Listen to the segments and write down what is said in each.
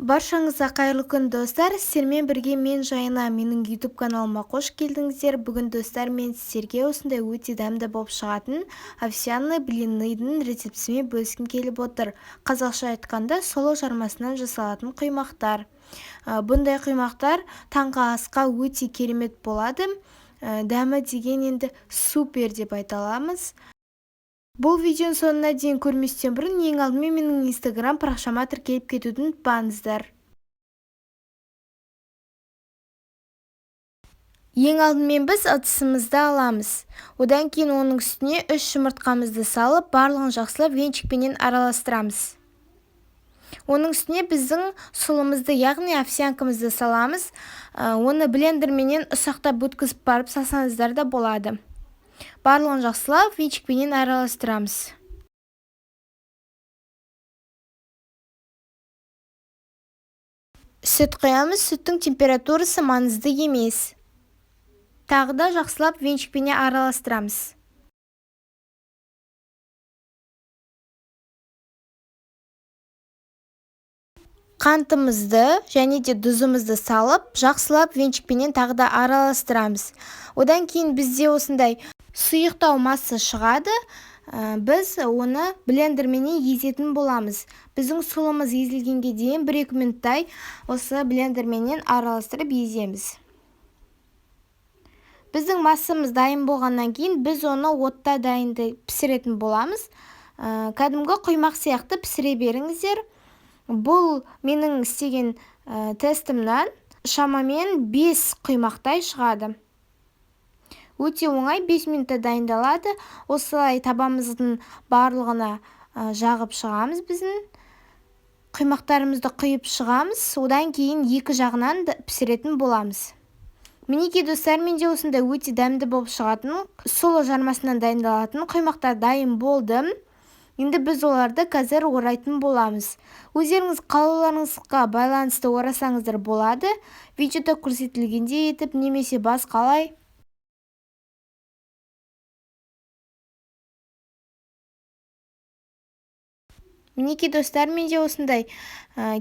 Баршаңызға қайырлы күн, достар! Сіздермен бірге мен, Жайна. Менің YouTube каналыма қош келдіңіздер. Бүгін, достар, мен сіздерге осындай өте дәмді болып шығатын овсяный блиныйдың рецептісімен бөліскім келіп отыр. Қазақша айтқанда, сұлы жармасынан жасалатын құймақтар. Бұндай құймақтар таңғы асқа өте керемет болады. Дәмі деген енді супер деп айта аламыз. Бұл видеоның соңына дейін көрместен бұрын ең алдымен менің Инстаграм парақшама тіркеліп кетуді ұмытпаңыздар. Ең алдымен біз ыдысымызды аламыз. Одан кейін оның үстіне 3 жұмыртқамызды салып, барлығын жақсылап венчикпенен араластырамыз. Оның үстіне біздің сұлымызды, яғни овсянкамызды саламыз. Оны блендерменен ұсақтап өткізіп барып салсаңыздар да болады. Барлығын жақсылап венчикпенен араластырамыз. Сүт құямыз, сүттің температурасы маңызды емес. Тағы да жақсылап венчикпенен араластырамыз. Қантымызды және де тұзымызды салып, жақсылап венчикпенен тағы да араластырамыз. Одан кейін бізде осындай сұйықтау масса шығады. Біз оны блендерменен езетін боламыз. Біздің сұлымыз езілгенге дейін 1-2 минуттай осы блендерменен араластырып еземіз. Біздің массамыз дайын болғаннан кейін біз оны отта дайындай пісіретін боламыз. Кәдімгі құймақ сияқты пісіре беріңіздер. Бұл менің істеген тестімнен шамамен 5 құймақтай шығады. Өте оңай, 5 минутта дайындалады. Осылай табамыздың барлығына жағып шығамыз, біздің құймақтарымызды құйып шығамыз. Одан кейін екі жағынан да пісіретін боламыз. Мінекей, достар, менде осындай өте дәмді болып шығатын сұлы жармасынан дайындалатын құймақтар дайын болды. Енді біз оларды қазір орайтын боламыз. Өздеріңіз қалауларыңызға байланысты орасаңыздар болады. Видеода көрсетілгендей етіп немесе басқалай. Мінекей, достар, менде осындай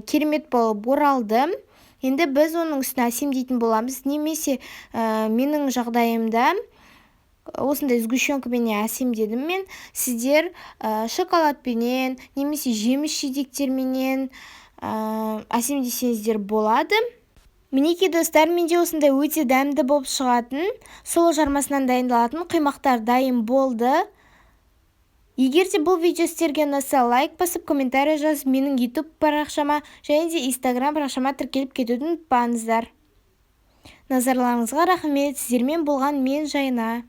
керемет болып оралды. Енді біз оның үстіне әсемдейтін боламыз. Немесе менің жағдайымда осындай сгущенкаменен әсемдедім мен. Сіздер шоколадпенен немесе жеміс жидектерменен әсемдесеңіздер болады. Мінекей, достар, менде осындай өте дәмді болып шығатын сұлы жармасынан дайындалатын құймақтар дайын болды. Егер де бұл видео сіздерге ұнаса, лайк басып, комментарий жазып, менің YouTube парақшама және де Instagram парақшама тіркеліп кетуді ұмытпаңыздар. Назарларыңызға рахмет. Сіздермен болған мен, Жайна.